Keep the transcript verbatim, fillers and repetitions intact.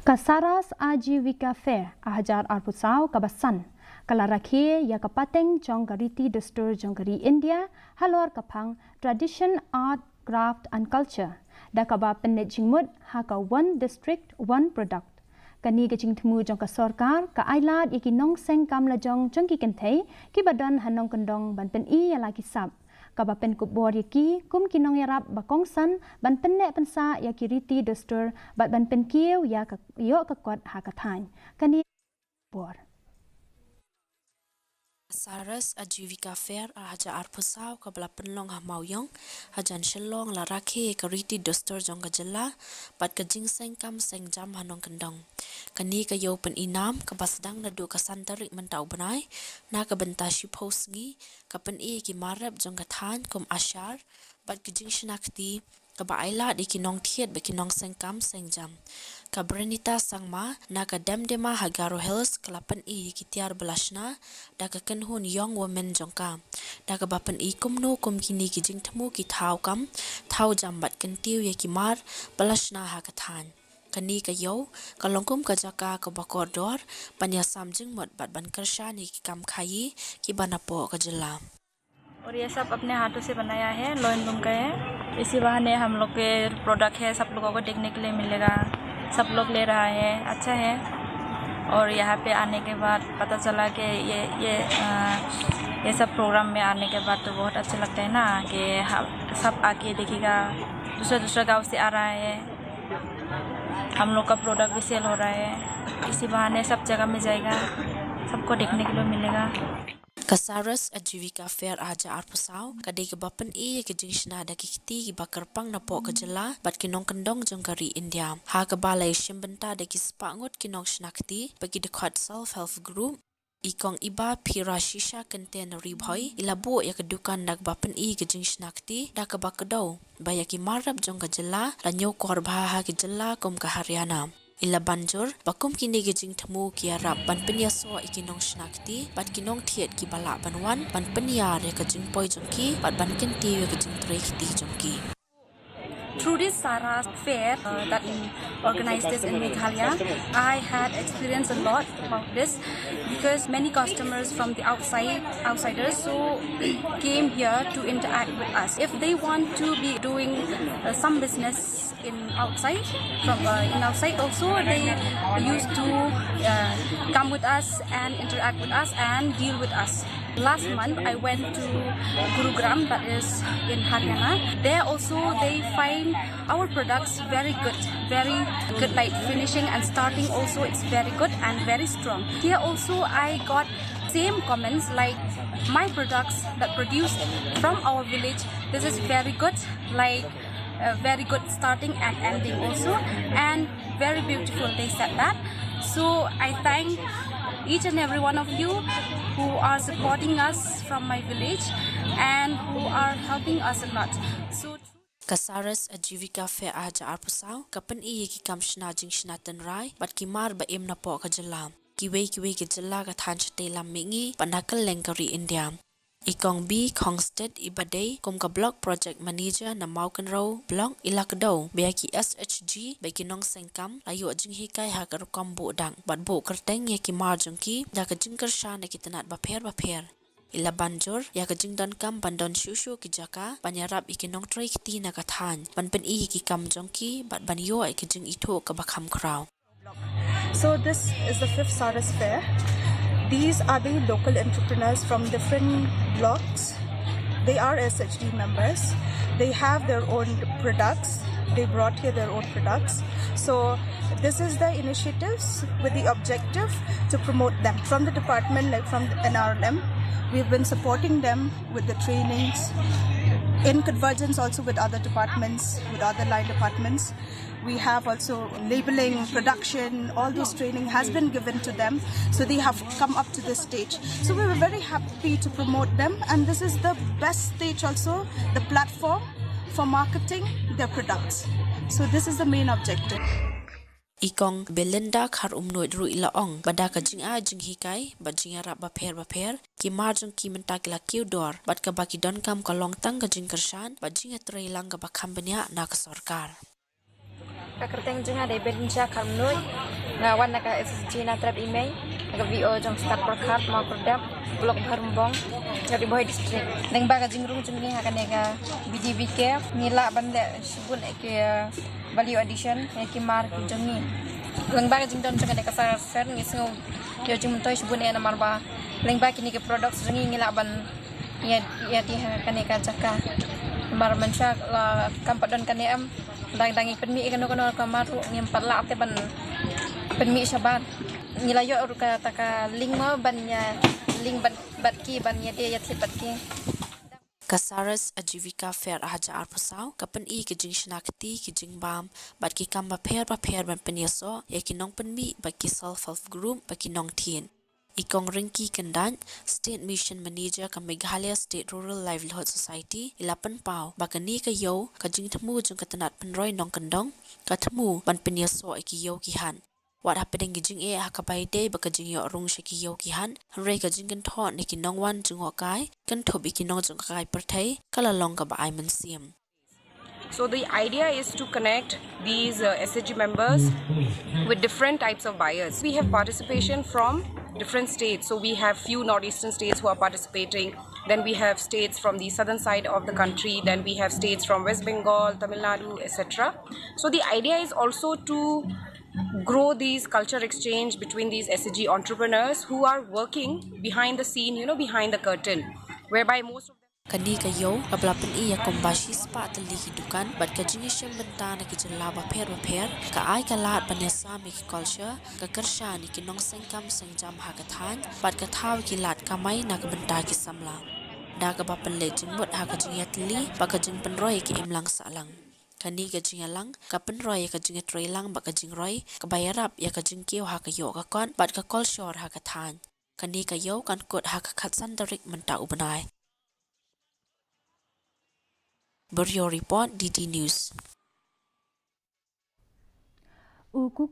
Ka Saras Ajivika Fair arhajar arphew saw kaba san ka la rakhe ïa ka pateng jong ka riti dustur jong ka ri India halor ka phang Tradition, Art, Craft and Culture da kaba pynleit jingmut ha ka One District, One Product. Kane ka jingthmu jong ka sorkar ka ailad ïa ki nongseng kam lajong jong ki kynthei kiba don ha nongkyndong ban pyni ïa la ki sap, kaba pynkup bor ïa ki kum ki nongïarap ba kongsan ban pynneh pynsah ïa ki riti dustur bad ban pynkiew ïa ka ïoh ka kot ha ka thaiñ. Kane bor. Saras Ajivika Fair arhajar arphew saw kaba la pynlong ha Mawiong, hajan Shillong la rakhe ïa ka riti dustur jong ka jylla bad ka jingseng kam seng jam ha nongkyndong. Kane ka ïew pyni nam kaba sdang naduh ka san tarik mynta u bnai na ka bynta shiphew sngi, ka pyni ïa ki mar rep jong ka thaiñ kum ashar bad ki jingshna kti kaba ailad ïa ki nongthied bad ki nongseng kam seng jam. Ka Brenita Sangma na ka Demdema ha Garo Hills ka la pyni ïa ki tiar ba la shna da ka kynhun Young Women jong ka, da kaba pyni kumno kum kine ki jingthmu ki thaw kam thaw jam bad kyntiew ïa ki mar ba la shna ha ka thaiñ. Kane ka ïew ka long kum ka jaka kaba kordor ban ïasam jingmut bad ban kyrshan ïa ki kam khaïi kiba napoh ka jylla. और ये सब अपने हाथों से बनाया है, लोइन लूम का है। इसी बहाने हम लोग के प्रोडक्ट है, सब लोगों को देखने के लिए मिलेगा, सब लोग ले रहा है, अच्छा है। और यहाँ पे आने के बाद पता चला कि ये ये अ, ये सब प्रोग्राम में आने के बाद तो बहुत अच्छा लगता है ना, कि हम सब आके देखेगा, दूसरा दूसरा गांव से आ रहा है, हम लोग का प्रोडक्ट भी सेल हो रहा है, इसी बहाने सब जगह में जाएगा, सबको देखने के लिए मिलेगा। Ka Saras Ajivika Fair arhajar arphew saw ka dei kaba pyni ïa ka jingshna da ki kti kiba kyrpang napoh ka jylla bad ki nongkyndong jong ka ri India, ha kaba la ïashim bynta da ki spah ngut ki nongshna kti bad ki dkhot self help group. I Kong Iba Phira Shisha Kynten Ribhoi i la buh ïa ka dukan da kaba pyni ïa ka jingshna kti da kaba kdew ba ïa ki mar rep jong ka jylla la ñiewkor bha ha ki jylla kum ka Haryana. I la ban jur ba kum kine ki jingthmu ki ïarap ban pynïasoh ïa ki nongshna kti bad ki nongthied kiba lah ban wan ban pynïar ïa ka jingpoi jong ki bad ban kyntiew ïa ka jingtrei kti jong ki. Through this Sara fair uh, that in organized this in Meghalaya, I had experienced a lot about this because many customers from the outside outsiders so came here to interact with us. If they want to be doing uh, some business in outside from uh, in outside also they used to uh, come with us and interact with us and deal with us. Last month I went to Gurugram, that is in Haryana. There also they find our products very good, very good, like finishing and starting also it's very good and very strong. Here also I got same comments like my products that produced from our village, this is very good, like uh, very good starting and ending also, and very beautiful, they said that. So I thank each and every one of you who are supporting us from my village and who are helping us a lot. So Ka Saras Ajivika Fair arhajar arphew saw ka pyni ïa ki kam shna jingshna tynrai bad ki mar ba im napoh ka jylla. Kiwei kiwei ki jylla ka than shatei lam mihngi bad na kylleng ka ri India. I Kong B Khongstead iba dei kum ka Block Project Manager na Mawkynrew Block i la kdew ba ïa ki S H G bad ki nongseng kam la ïoh jinghikai ha ka rukom buh dak bad buh kyrteng ïa ki mar jong ki da ka jingkyrshan da ki tnat bapher bapher. I la ban jur ïa ka jingdonkam ban don shuh shuh ki jaka ban ïarap ïa ki nongtrei kti na ka than ban pyni ïa ki kam jong ki bad ban ïoh ïa ka jingithuh kaba kham khraw. So this is the fifth Saras Fair. These are the local entrepreneurs from different blocks. They are S H G members. They have their own products. They brought here their own products. So this is the initiatives with the objective to promote them. From the department, like from the N R L M, we've been supporting them with the trainings in convergence also with other departments, with other line departments. We have also labeling, production, all those training has been given to them. So they have come up to this stage. So we were very happy to promote them, and this is the best stage also, the platform for marketing their products. So this is the main objective. I Kong Belinda Kharumnuid ruh i la ong ba da ka jingai jinghikai bad jingïarap bapher bapher, ki mar jong ki mynta ki la kiew dor bad kaba ki donkam ka long tang ka jingkyrshan bad jingïatreilang kaba kham bniah na ka sorkar. Ka kyrteng jong nga dei Belinda Kharumnuid. Nga wan na ka S G na Trep Imei, na ka V O jong Skat Pyrkhat, Mawkyrdep, Block Bharumbong, Ri Bhoi District. Lyngba ka jingrung jong ngi ha kane ka B D B K, ngi lah ban leh shibun ïa ki, uh, value addition ïa ki mar ki jong ngi. Lyngba ka jingdon jong kane ka Saras Fair ngi sngew ïoh jingmyntoi shibun ïa namar ba lyngba kine ki products jong ngi ngi lah ban ïa, ïa ti ha kane ka jaka. Namar mynshuwa la kam pat don kane em. Dang dang ngi pynmih ïa kano kano ka mar ruh ngim pat lah te ban pynmih shabar. Ngi la ïoh ruh kata ka link mo ban ïa link bad, bad ki ban ïa te ïa thied bad ki. Ka Saras Ajivika Fair ha ka hajar arphew saw ka pyni ka jingshna kti, ki jingbam bad ki kam bapher bapher ban pynïasoh ïa ki nongpynmih bad ki self help group bad ki nongthied. I Kong Ringki Kyndait, State Mission Manager ka Meghalaya State Rural Livelihood Society, i la pynpaw ba kane ka ïew, ka jingthmu jong ka tnat pynroi nongkyndong, ka thmu ban pynïasoh ïa ki ïew ki hat. Wat hapdeng ki jingeh ha kaba ïadei bad ka jingïoh rung sha ki ïew ki hat, hynrei ka jingkynthoh na ki nongwan jngohkai, kynthup ïa ki nongjngohkai pyrthei, ka la long kaba ai mynsiem. So the idea is to connect these, uh, S H G members with different types of buyers. We have participation from different states. So we have few northeastern states who are participating. Then we have states from the southern side of the country. Then we have states from West Bengal, Tamil Nadu, et cetera. So the idea is also to grow these culture exchange between these S H G entrepreneurs who are working behind the scene, you know, behind the curtain, whereby most of them Kane ka ïew, kaba la pyni ïa kumba shispah tylli ki dukan, bad ka jingïashem bynta na ki jylla bapher bapher, ka ai ka lad ban ïasam ïa ki culture, ka kyrshan ïa ki nongseng kam seng jam ha ka thaiñ, bad ka thaw ïa ki lad kamai na ka bynta ki samla. Da kaba pynleit jingmut ha ka jingïatylli, bad ka jingpynroi ïa ki imlang sahlang. Kane ka jingïalang, ka pynroi ïa ka jingïatreilang bad ka jingroi, kaba ïarap ïa ka jingkiew ha ka ïoh ka kot, bad ka kolshor ha ka thaiñ. Kane ka ïew kan kut ha ka khatsan tarik mynta u bnai. Bureau Report, D D News. U Ku